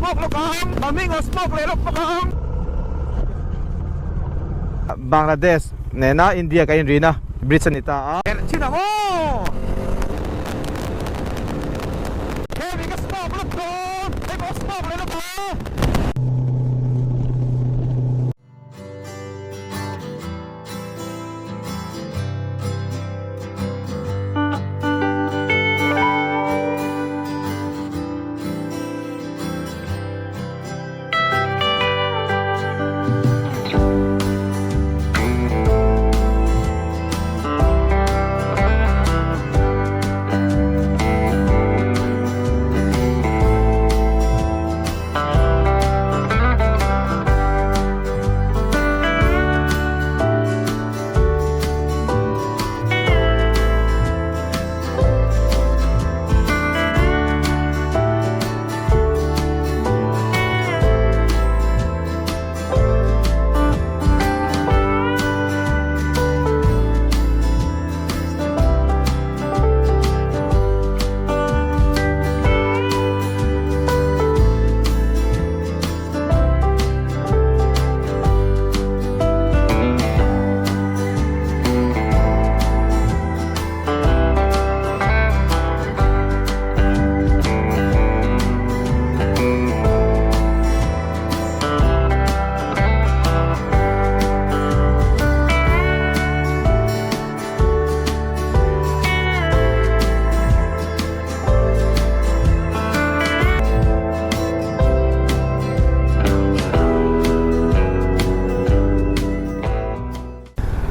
smoke lawk ang, Mamingo smoke leh lawk bawk ang. Bangladesh nena India ka inrin a, bridge a ni ta a. Chin ang aw! Hemi ka smoke lawk dawn, hei pawh smoke leh lawk ang.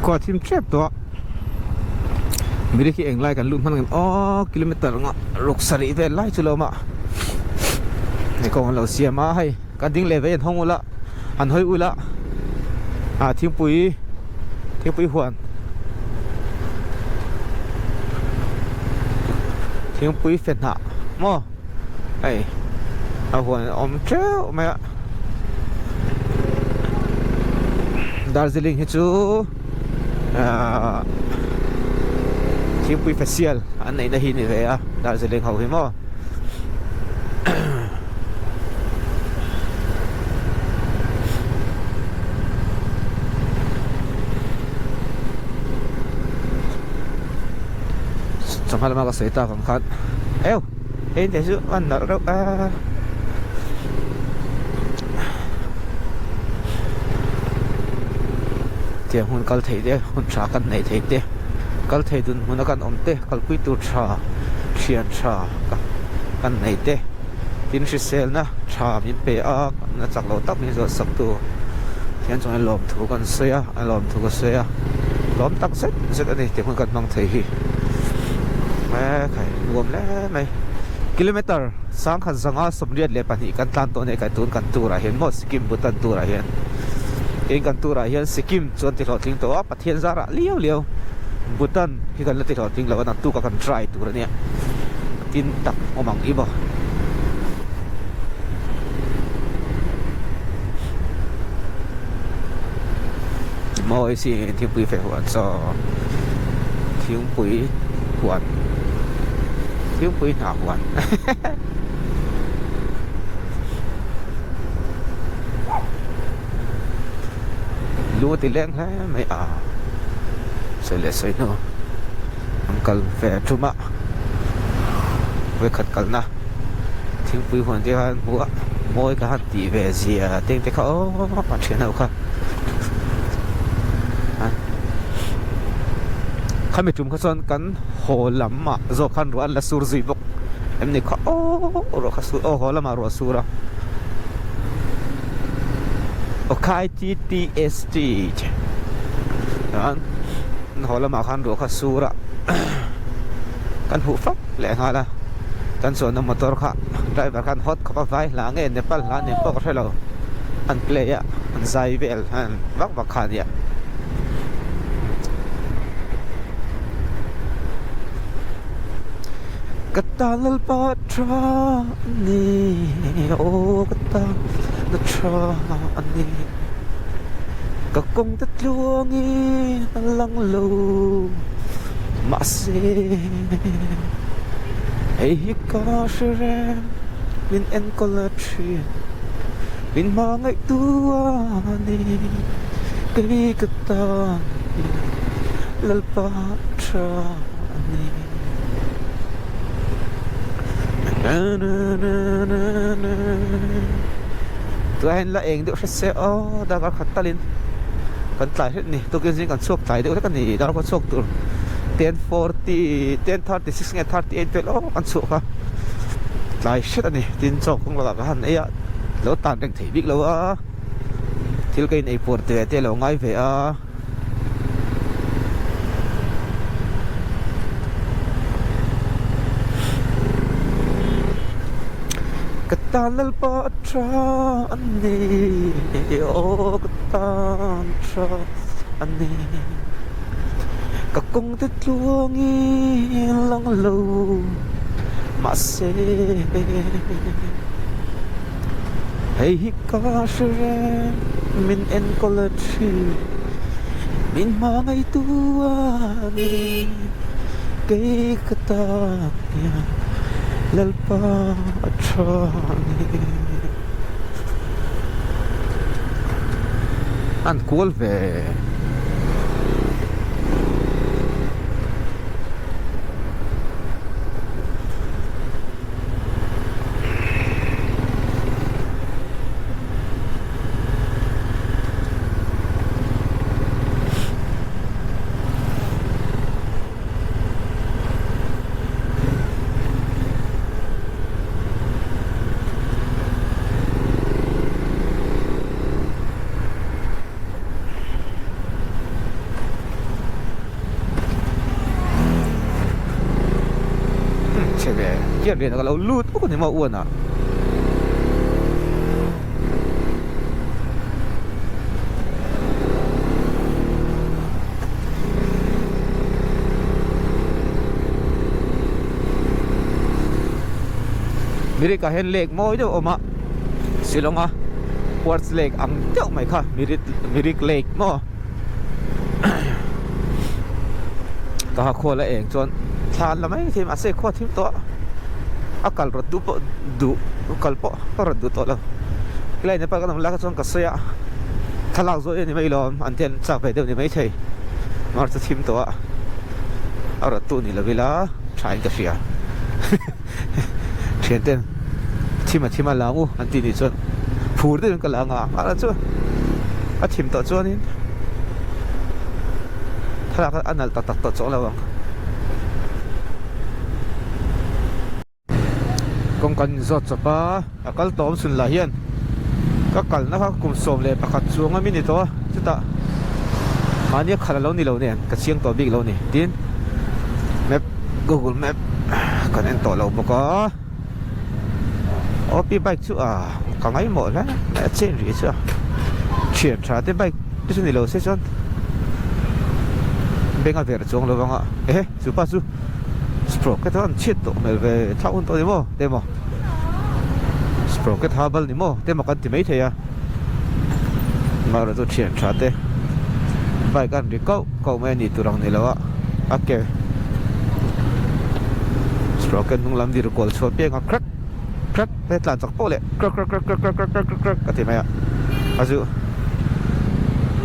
Khua thim tep tawh a, miri khi englai kan lut hman ngem aw kilometer anga ruk sarih vel lai chu lo awm a, hei kawng an lo siam a hei kan ding leh vei an hawng ula an hawi ula ah thingpui thingpui huan thingpui fe hnah maw hei a huan a awm teuh mai a Darjeeling hi chu ahh thingpui facial an neihna hi a ni ve a Darjeeling ho hi maw. Chawhma lama ka sawi tak ang khan eu hei te chu a nalh reuh a tiang hun kal thei te hun tha kan neih thei te kal thei dun hmuna kan awm te kalpui tur tha thian tha kan nei te tin hriselna tha min pe a na chak lo tak min zawh sak tu hian chuan lawmthu kan sawi a a lawmthu ka sawi a lawm tak zet zet a ni tih hmun kan hmang thei hi nuam hle mai kilometer sangkhat zanga 82 kan tlan tawh a ni kai tun kan tour ah hian maw Sikkim Bhutan tour ah hian tin kan tour ah hian Sikkim chuan ti hlawhtling tawh a Pathian zarah liau liau Bhutan hi kan la ti hlawhtling lo a naktuk a kan try tur a nia tin tak awm ang i maw. Mawi si thingpui feh huan chaw thingpui huan thingpui hnah huan lu a ti leng hle mai a sawi leh sawi hnu an kal ve thum a vawikhat kalna thingpui huan te khan hmuh a mawi ka han tih ve zia teng te kha aw a thian ho kha khami tum kha chuan kan haw lamah zawk khan ruah an la sur zui bawk em ni kha aw ruah kha sur aw haw lamah ruah a sur a. Awkhai TTST chuan an haw lamah khan ruah kha sur a kan huh fak leh nghal a kan chuanna motor kha driver khan hot khawp a vai hla nge Nepal hla nen pawh ka hre lo an play a an zai vel han vak vak kha a nia. Ka tan lalpa tha a ni aw ka tan na tha a ni ka kawng te tluangin a lang lo mahse hei hi ka hre reng min enkawl a thin. Min hmangaihtu a ni, kei ka tan hian Lalpa tha a ni. Tunah hian la eng deuh hret se aw darkar khat talin kan tlai hret a ni tukin zing kan chhuak tlai deuh hlek a ni darkar chhuak tur 10:40 10:36 nge 38 vel aw kan chhuak a tlai hret a ni tin chaw kawng lakah ka han ei a lo tan reng thei bik lo a thil ka inei puar te te a lo ngai ve a. Ka tan Lalpa a tha a ni aw ka tan tha a ni ka kawng te tluangin lang lo mahse Hei hi ka hre reng min enkawl a thin min hmangaihtu a ni kei ka tan hian Lalpa a tha a ni. An kual ve. Chhe ve hian rian ka lo lut uk a ni maw uan ah. Mirik ah hian lake mawi deuh a awm a Shillong a Quartz lake ang deuh mai kha Mirik Mirik lake maw. Ka ha khual a eng chuan thla an la mai thei mahse khua thim tawh a a kal rawt duh pawh duh kal pawh ka rawt duh tawh lo helai Nepal kan awm lai kha chuan ka sawi a thlalak zawh hi a ni mai lawm an te an chak ve deuh ni mai thei mar chu thim tawh a a rawt tu ni lo ila tha in ka hria thian ten thim a thim a la ang u an tih nih chuan phur deuhin ka la ang a mahla chu a thim tawh chuanin thlalak a nalh tak tak tawh chuang lo ang. Kawng kan inzawt chawp a a kal tawh awm chhun lah hian ka kalna kha kum 11 chuang a mi ni tawh a chutah mahni a khalh a lo ni lo nen ka chiang tawh bik lo a ni tin map google map kan en tawh lo bawk a op bike chu a ka ngaihmawh hle mai a chen rih chu a thian tha te bike te chu ni lo se chuan beng a verh chuang lo vang a ehe chu pa chu sprocket a an chhiat tawh hmel ve thlak hun tawh ni maw te maw sprocket ha bal ni maw te maw kan ti mai thei a mahrawh chu thian tha te bike an ri kauh kauh mai a nih tur ang ni lo a a ke sprocket hnung lam vir kual chhuah piang a crack crack he tlan chak pawh leh crack crack crack crack crack crack crack crack a ti mai a a chu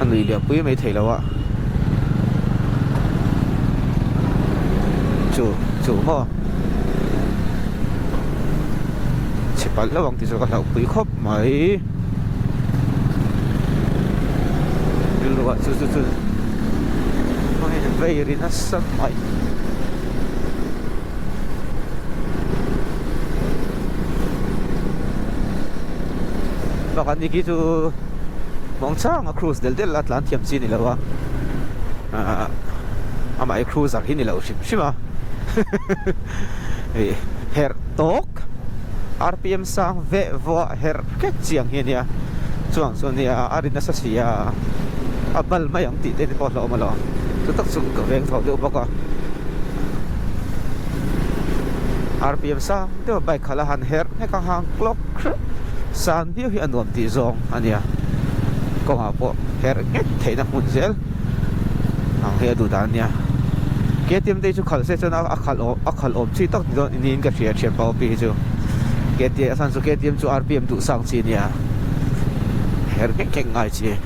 a nui liam pui mai thei lo a chu chu maw chhe palh lo ang tih chu ka hlauh pui khawp mai rilru ah chu chu chu vei ri nasa mai. Bakah ni khi chu mawng chang a cruise del del a tlan thiam chi ni lo a ahh amah hi cruiser hi ni lo hrim hrim a hei herh tawk rpm sang veh vuah herh hlek chiang hi a nia chuang chu a nia a ri nasa si a a bal mai ang tih te pawh a hlauhawm alawm chu tak chu ka veng tho deuh bawk a. Rpm sang deuh a bike khalh a han herh hlek a hang clock hrep san viau hi a nuam tih zawng a nia kawngah pawh herh nghet theihna hmun zel ang hi a duh dan a nia ktm te hi chu khalh se chuan a khalh awm a khalh awm chi tak ni dawn niin ka hria thianpa opi hi chu ktm a chhan chu ktm chu rpm duh sang chi a nia. her nghek nghek ngai chi.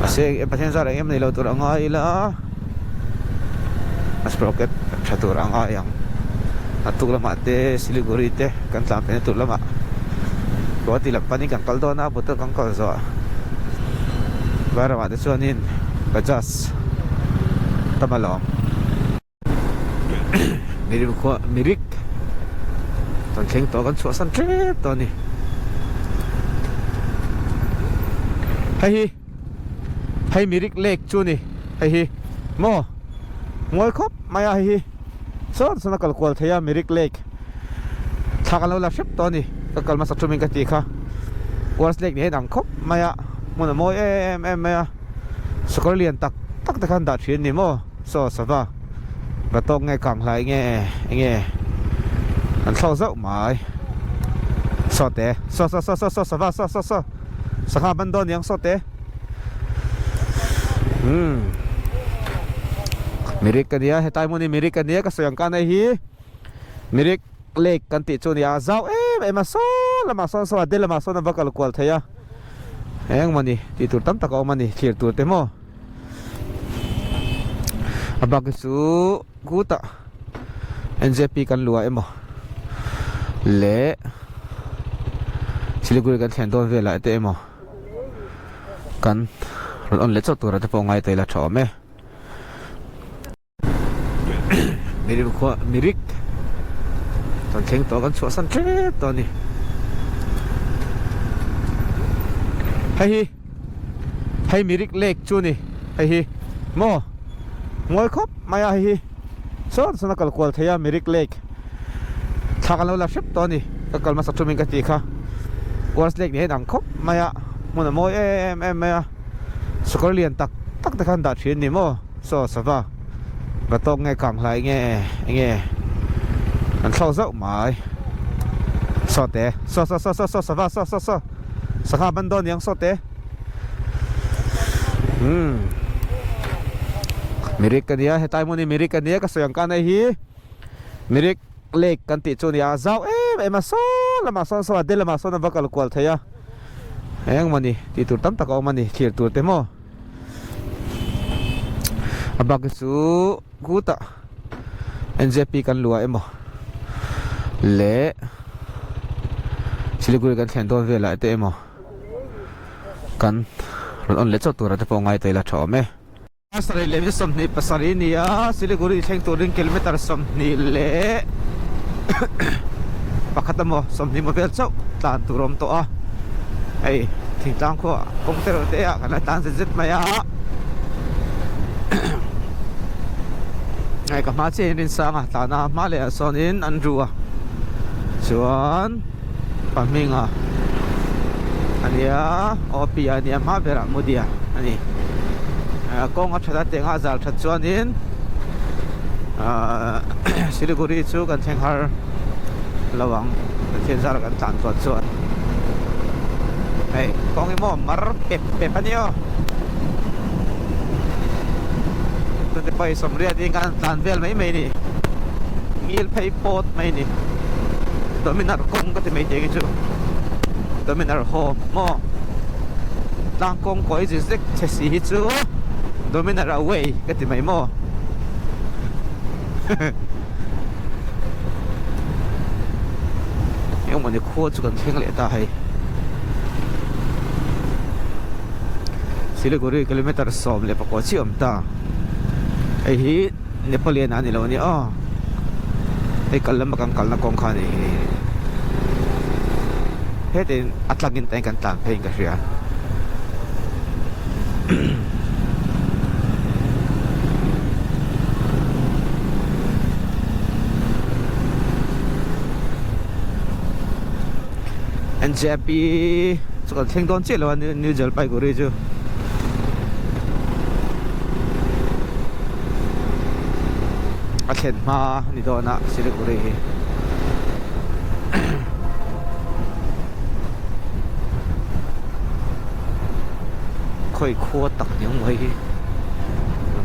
Mahse Pathian zar eng em nei lo tur a ngai ila a sprocket tha tur a ngai ang. A tuk lamah te Siliguri te kan tlan phei na tur lamah Guwahati lam panin kan kal dawn a motor kan kal zawh Vairamah te chuanin Bajaj tam alawm. Mirim khua mirik kan thleng tawh kan chhuahsan tep tawh a ni. Hei hi hei mirik lake chu a ni hei hi maw ngawi khawp mai a hei hi sawn sawn a kal kual thei a mirik lake thla kan lo la hrep tawh a ni ka kal hmasa thumin ka tih kha Wars lake ni hian ang khawp mai a hmun a mawi em em mai a sakawr lian tak tak te khan dah thin a ni maw. Saw sava va tawk nge kang hlai nge enge an thlawk zauh mai saw te saw saw saw saw saw sava saw saw saw sangha ban dawn niang saw te umm mirik ania hetlai hmun hi mirik ania ka sawi ang khan hei hi mirik lake kan tih chu ania zau em em a saw lamah sawn saw a de lamah sawn a va kal kual thei a engmawni tih tur tam tak a awm a ni thlir tur te maw. A bak hi chu khutah N J P kan luah emaw leh Siliguri kan thlen dawn velah te emaw kan rawn on leh chauh tura te pawh ngai ta ila tha awm e. Mirim khua mirik kan thleng tawh kan chhuahsan tep tawh a ni. Hei hi hei mirik lake chu a ni hei hi maw ngawi khawp mai a hei hi sawn sawn a kal kual thei a mirik lake thla kan lo la hrep tawh a ni ka kal hmasa thumin ka tih kha Wars lake ni hian ang khawp mai a hmun a mawi em em mai a sakawr lian tak tak te khan dah thin a ni maw. Saw sava va tawk nge kang hlai nge enge an thlawk zauh mai saw te saw saw saw saw saw sava saw saw saw sangha ban dawn niang saw te umm mirik ania hetlai hmun hi mirik ania ka sawi ang khan hei hi mirik lake kan tih chu ania zau em em a saw lamah sawn saw a de lamah sawn a va kal kual thei a engmawni tih tur tam tak a awm a ni thlir tur te maw. A bak hi chu khutah N J P kan luah emaw leh Siliguri kan thlen dawn velah te emaw kan rawn on leh chauh tura te pawh ngai ta ila tha awm e. Sarih leh mi 27 a ni a, Siliguri thleng turin kilometer 21 emaw 30 maw vel chauh tlan tur a awm tawh a, hei thingtlang khuaah kawng te reuh te ah kan la tlan zet zet mai a hei ka hma chiah in Rinsanga tlan a hma leh ah sawnin an ru a chuan Pahminga ania aw pi ania hma berah Mudia ani kawng a that a teng a zal that chuanin ahh Siliguri chu kan thleng har lo ang Pathian zara kan tlan tawh chuan hei kawng hi maw mar pep pep a ni aw chute pawh hi sawmriat in kan tlan vel mai mai a ni ngil phei pawt mai a ni dominar kawng ka ti mai tih ang hi chu dominar haw maw tlang kawng kawi zir zek che si hi chu dominar away ka ti mai maw. Engmawni khua chu kan thleng leh ta hei. Siliguri kilometer 14 chiah awm ta. Hei hi Nepalian a ni lo a ni aw. Hei kal lama kan kalna kawng kha a ni hi. Hetin a tlangin ta in kan tlan phei in ka hria. NJP chu kan thleng dawn chiah lo a New Jalpaiguri chu. A thlen hma ni dawn a Siliguri hi. Khawi khua tak ni awm hei hi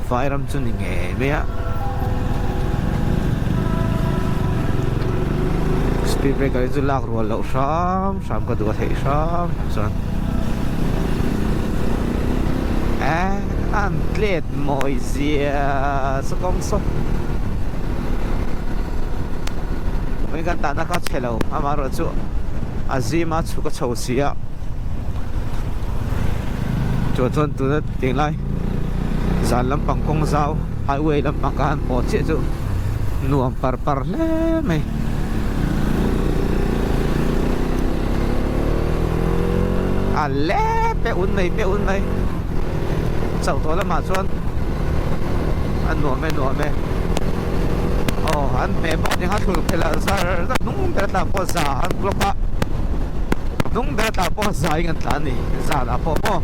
vai ram chu ni ngei mai a speed breaker hi chu lak rual loh hram hram ka duh a theih hram chuan. An tlet mawi zia chu kawng saw. Vawiin kan tahna kha chhe lo amaherawh chu a zim a chhuk a chho si a. Chuan chuan tuna tinglai zan lampang kawng zau highway lampang kha han pawh chiah chu nuam par par hle mai. A le pe un mai pe un mai chauh tawh lamah chuan a nuam e nuam e aw an hmeh bawk nia thlur phelh a zar zar hnung ber atang pawh za an block a hnung ber atang pawh za in an tlan a ni zanah pawh maw.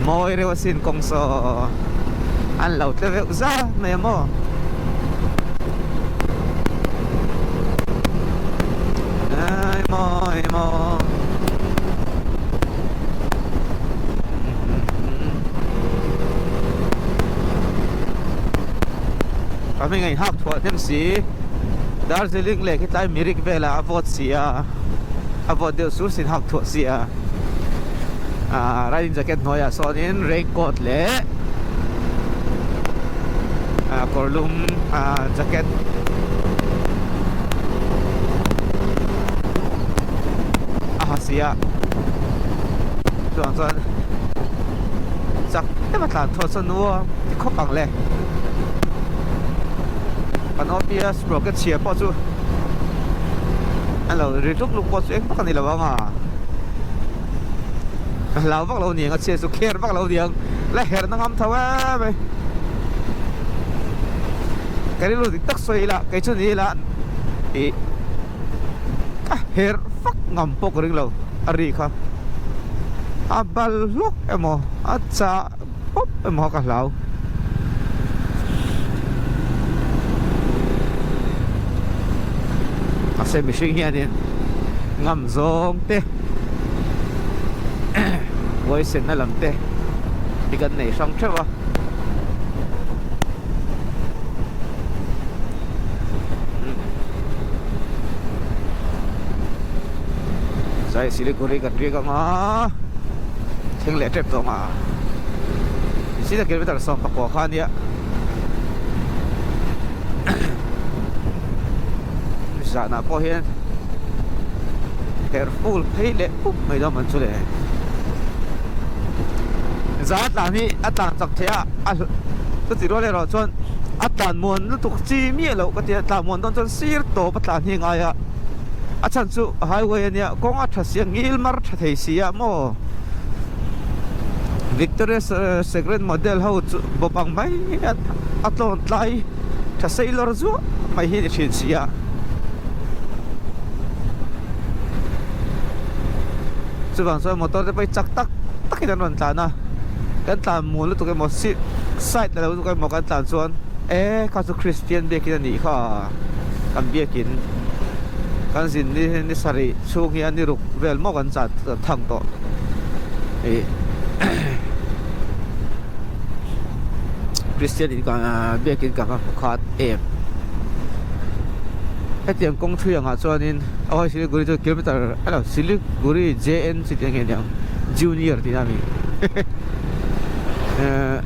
Mawi reuh asin kawng saw an lo tle veuh zar mai a maw. Ai mawi maw. Ka hming a inhak thuah hnem si. Darjeeling leh khitlai Mirik velah a vawt si a, a vawt deuh sur sin hak thuah si a. Ahh riding jacket hnuaiah sawnin raincoat leh ahh kawrlum ahh jacket a ha si a chuvang chuan chak em a tlan chhuah chuan nuam ti khawp ang le kan obvious sprocket chhia pawh chu a lo ri tluk tluk pawh chu eng vak a ni lo ang a. Ka hlau vak lo niang a chhiat chu kher vak lo niang la herh na ngam tho em mai ka rilru dik tak sawi ila kei chu ni ila ih ka herh vak ngam pawh ka ring lo a ri kha a bal hlawk emaw a chah pawp emaw ka hlau. Mahse mihring hianin ngam zawng te huaisenna lam te hi kan nei hrang theuh a. Zai Siliguri kan riak anga thleng leh tep tawh ang a. Sida kilometer 19 kha ania zanah pawh hian her full phei leh pup mai dawn man chu le zan a tlan hi a tlan chak theih a a chuti rual erawh chuan a tlan muan lutuk chi miah loh ka ti a tlan muan dawn chuan sir tawp a tlan hi a ngai a a chhan chu highway ania kawng a tha si a ngil mar tha thei si a maw. Victoria Secret model ho chu bawp ang mai a a tlawn tlai tha sei lawr zuah mai hi a ni thin si a. Chuvang chuan motor te pawh hi chak tak takin an rawn tlan a, kan tlan mual lutuk emaw side la lo lutuk emaw kan tlan chuan e kha chu Christian biakin a nih kha kan biakin kan zin ni ni sarih chhung hi a ni ruk vel maw kan chan thang tawh ih Christian in ka biakin ka va hmu khat em hetiang kawng thui angah chuanin aw Siliguri chu kilometer a lo Siliguri JN chi tih ang nge niang Junior tihna a mi eh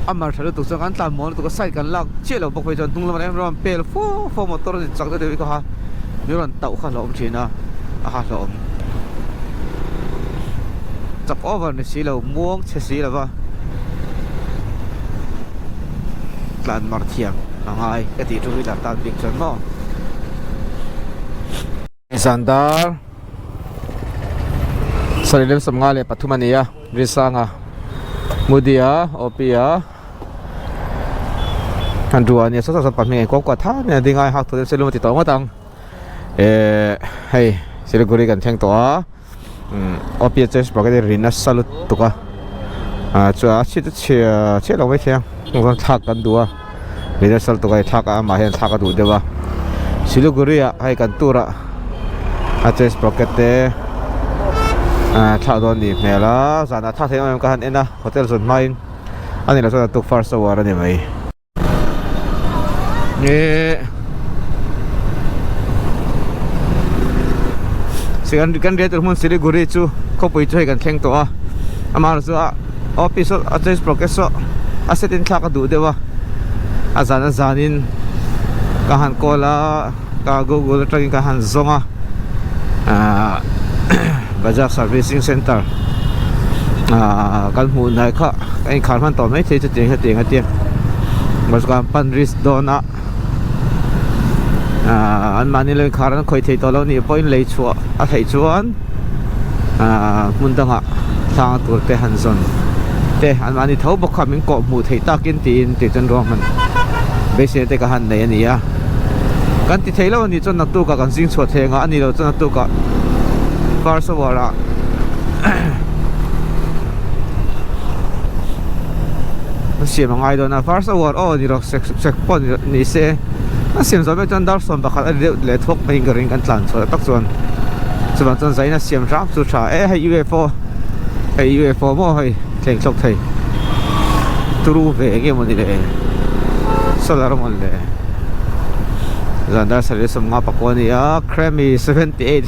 a mar tha lutuk chuan kan tlan muang lutuk a side kan lak chiah lo bawk phei chuan hnung lamah hian rawn pel fo fo motor chak deuh deuh hi kha min rawn tauh kha hlauhawm thin a a ha hlauhawm chak over ni si lo muang chhe si lo va tlan mar thiam a ngai ka tih two wheeler tan bik chuan maw. Zandar 73 a ni a Risanga Mudia Opia han rua a nia saw saw saw pahnih kawng kuah thar mai a ding a hak tur se lum a ti tawh ngawt ang ehh hei Siliguri kan thleng tawh a Opia church pakhat hi ri nasa lutuk a ah chuan a chhit chu chhia chiah lo maithei a chuan thlak kan duh a ri nasa lutuk a thlak a amah hian thlak a duh deuh a Siliguri ah hei kan tur ah a church pakhat te ah thlak dawn a nih hmel a zanah thlak theih em em ka han en a hotel zawn hmain. A ni lo chuan a tuk first hour a ni mai. Nge. Kan riah tur hmun Siliguri chu khawpui chu hei kan thleng tawh a, amaherawhchu a office saw a change progress saw a set in thlak a duh deuh a, a zan a zanin ka han call a ka google atangin ka han zawng a ahh Bajaj servicing center ahh kan hmuh hnai kha ka inkhar hman tawh maithei chutiang hetiang a tia bus ka han pan risk dawn a. Ahh an mahni lo inkhar an khawih thei tawh lo nih pawhin lei chhuah a theih chuan ahh hmun dangah thlanga tur te han zawn te an mahni tho bawk kha min kawh hmuh theih takin tiin tih chuan ruahman beiseina te ka han nei a ni a kan ti thei lo a nih chuan naktukah kan zing chhuah thei ang a a ni lo chuan naktukah first hour ah a siam a ngai dawn a first hour aw ni rawh sek sek pawh ni se a siam zawh vek chuan dar sawm pakhat a ni deuh leh thawk mai in ka ring kan tlan chhuah tak chuan chuvang chuan zaina siam hram chu tha e hei ufo hei ufo maw hei thleng thlawk thei turu ve eng emaw ni le solar a mawn le zan dar sarih sawmnga pakua a ni a Cremi 78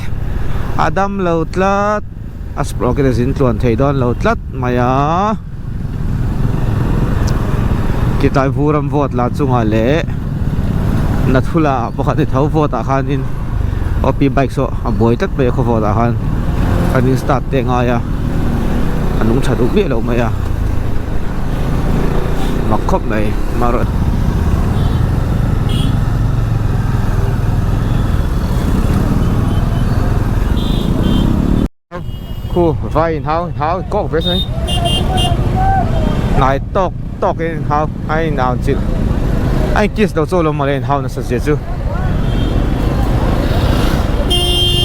a dam lo tlat. A sprocket a zin tluan thei dawn lo tlat mai a Titlai vur an vote lah chungah leh Nathula ah pakhat ni tho vote ah khanin OP bike saw a buai tlat mai a khaw vote ah khan an in start te ngai a a nung tha duh miah lo mai a mak khawp mai marawh. Khu vai in hau hau kawk ve sawi hnai tawk tawk in hau a in au chilh a in kiss lo chaw lo mawle in hau nasa zia chu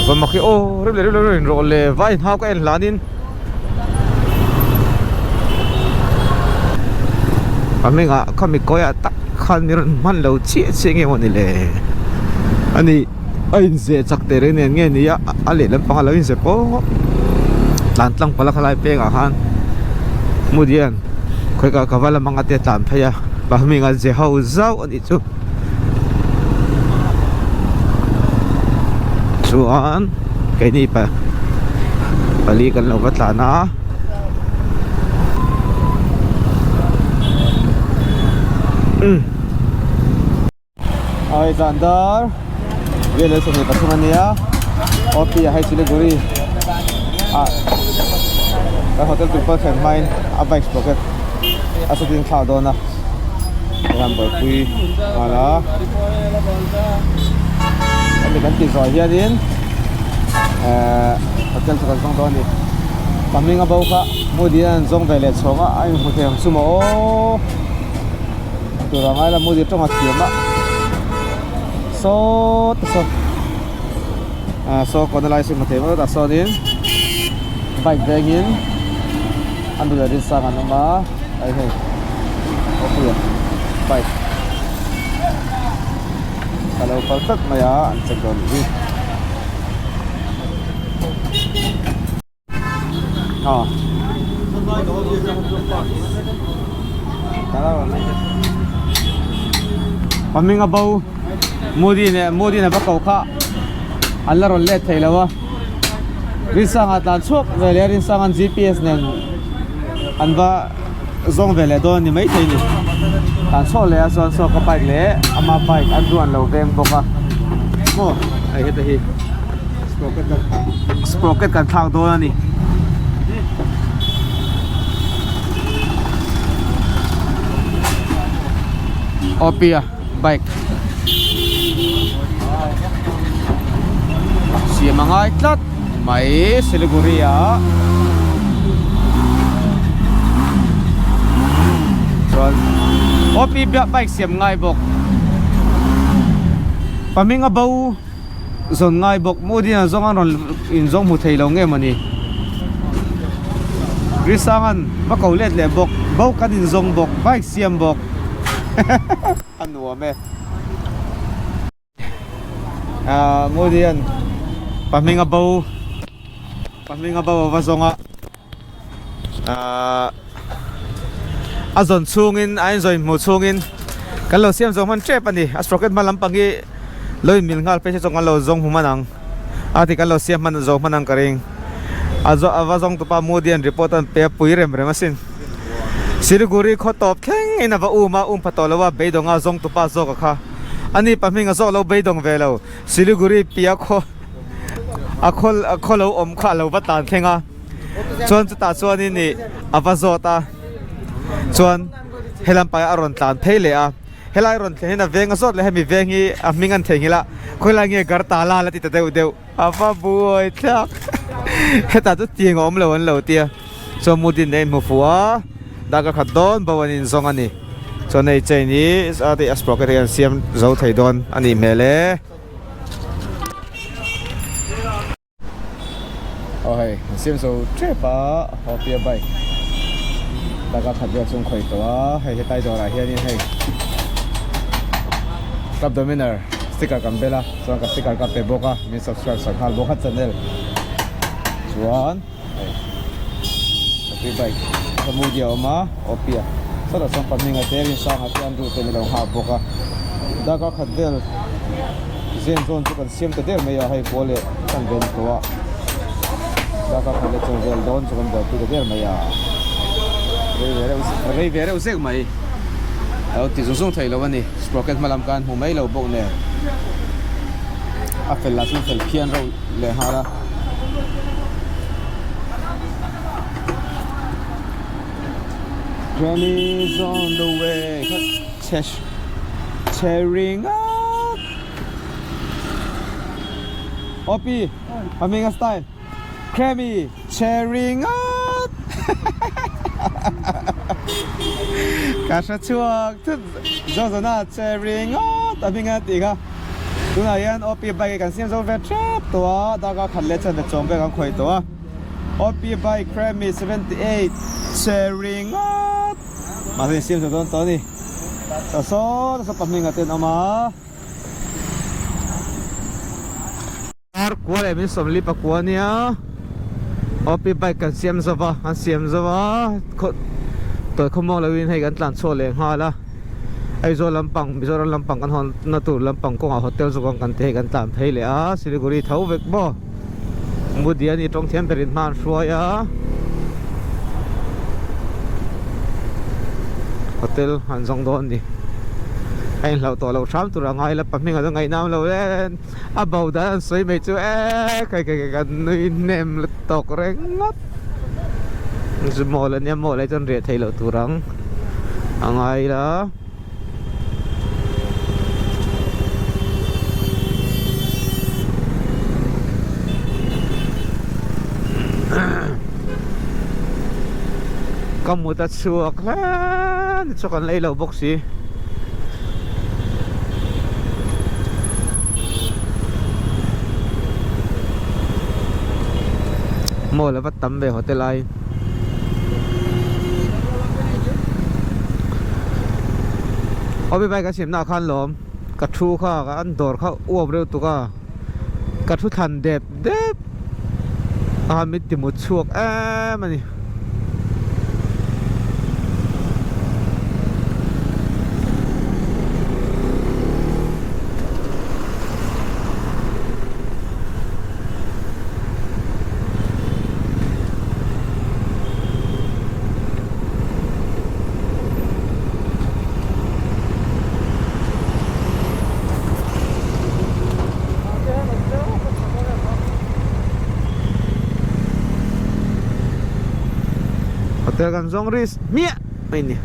va mak hi aw rem leh rem leh in rawh le vai in hau ka en hlan in a hmingah khami kawiah tak khan mi rawn hman lo chiah chiah nge mawni le ani. A inzeh chak teh reng nen nge ni a a lehlam panga lo inzeh pawh tlan tlang palh a khalai pengah khan hmun hian khawi ka ka va lam anga te a tlan phei a pa hming a ze ho zauh a nih chu chuan keini pa pali kan lo va tlan a. Ai zan dar vel 23 a nia OP ah hei Siliguri ah kan hotel tur pawh thlen hmain a bike sprocket a setting thlak dawn a hei buaipui nghal a hemi kan tih zawh hianin ehh hotel chu kan zawng dawn a ni ka hming a bo kha Modi an zawng ve leh chhawng a a inhmu thei ang chu maw aw. Tur a ngai la mudi tawng a thiam a saw te saw ah saw kawna lai saw hmu thei mai tah sawnin bike vengin an duh leh rinsang an awm a ai hei awpuia bike a lo kal tlat mai a an check dawn nih hi. A hming a bo Modi nen Modi nen va ko kha an la rawn let thei lo a Rinsanga tlan chhuak ve leh a Rinsanga'n GPS nen an va zawng ve leh dawn a ni maithei a ni tlan chhuak leh a chuan saw ka bike leh ama bike an duan lo veng bawk a maw hei heta hi. Sprocket kan thlak dawn a ni. Opia bike siam a ngai tlat mai Siliguri ah chuan Opi bike siam ngai bawk pahming a bo. Zawn ngai bawk Modi an zawng an rawn in zawng hmu thei lo nge mawni Risangan va ko let leh bawk bo kan in zawng bawk bike siam bawk a nuam e ah Modi an pahming a bo pahming a bo a va zawng a ahh a zawn chhungin a inzawn hmuh chhungin kan lo siam zawng hman tep a ni a sprocket hma lampang hi lo inmil nghal phei se chuan kan lo zawng hmu hman ang. A ti kan lo siam hman zo hman ang ka ring. A zawh a va zawng tupa Modi an report an pe a pui rem rem asin. Siliguri khaw tawp thleng in a va um a, um pha tawh lo a, beidawng a zawng tupa zawk a kha. Ani pahming a zawk lo beidawng ve lo. Siliguri pia khaw a khaw a khaw lo awm kha a lo va tlan thleng a. Chuan chutah chuanin ih a va zawt a. Chuan helam paiah a rawn tlan phei leh a. Helai rawn thlen hian a veng a zawt leh hemi veng hi a hming an theihnghilh a, khawilai nge Gartala la ti ta deuh deuh a va buai thlak hetah chu tiang a awm lo an lo tia chuan Mudin a inhmu fuh a darkar khat dawn bo an inzawng a ni chuan hei chain hi a tih a sprocket hi an siam zo thei dawn a nih hmel e. Aw hei an siam zo tep a Hopia bike laka khat vel chu an khawih tawh a hei hetlai dawrah hianin hei Club Dominar sticker kan bel a chuan ka sticker ka pe bawk a min subscribe sak nghal bawk a channel chuan hei Hopia bike Samudia a awm a Hopia sawtah chuan pahnih te Rinsanga te Andrew te an lo nghak bawk a darkar khat vel. Zen zawn chu kan siam ta der mai a, hei pawl leh kan ven tawh a, darkar khat leh chaw vel dawn chu kan buaipui ta der mai a, rei ve reuh rei ve reuh zek mai a lo ti zung zung thei lo a ni, sprocket hma lam khan hmu mai lo bawk nen a fel lah chuan fel phian reuh leh nghal a. Granny's on the way kha chhe ringawt Opi Hming a style Grammy chhe ringawt Ka hre chhuak thut Zozona chhe ringawt a hming a tih kha Tunah hian Opi bike kan siam zo ve tep tawh a darkar khat leh chuan chawm vel kan khawih tawh a Opi bike Grammy 78 chhe ringawt Mahse siam zo dawn tawh a ni. Ta saw ta saw pahnih nga te an awm a. Ar kua leh min sawmli pakua a nia. OP bike kan siam zo va, an siam zo va. Khaw tawi khawmuang lo in hei kan tlan chhuak leh nghal a. Aizawl lampang Mizoram lampang kan hawn na tur lampang kawngah hotel zawk ang kan ti hei kan tlan phei leh a. Siliguri tho vek maw. Mudiani tawng thiam berin hma an hruai a hotel an zawng dawn a ni a inhlauh tawh loh hram tur a ngai la pahming a ngaih nam lo e a bo dan an sawi mai chu e kai kai kai kan nui hnem tawk reng ngawt chu mawl ania mawl ai chuan riah theih loh tur ang a ngai la. Ka mut a chhuak hle ni chu kan lei lo bawk si. Mall a va tam ve hotel ai. Awmi bike a siamna ah khan lawm ka thu kha an dawr kha uap reuh tuk a ka thu thlan dep dep a min ti mut chhuak em a ni. Hotel kan zawng ri hmiah mai ni.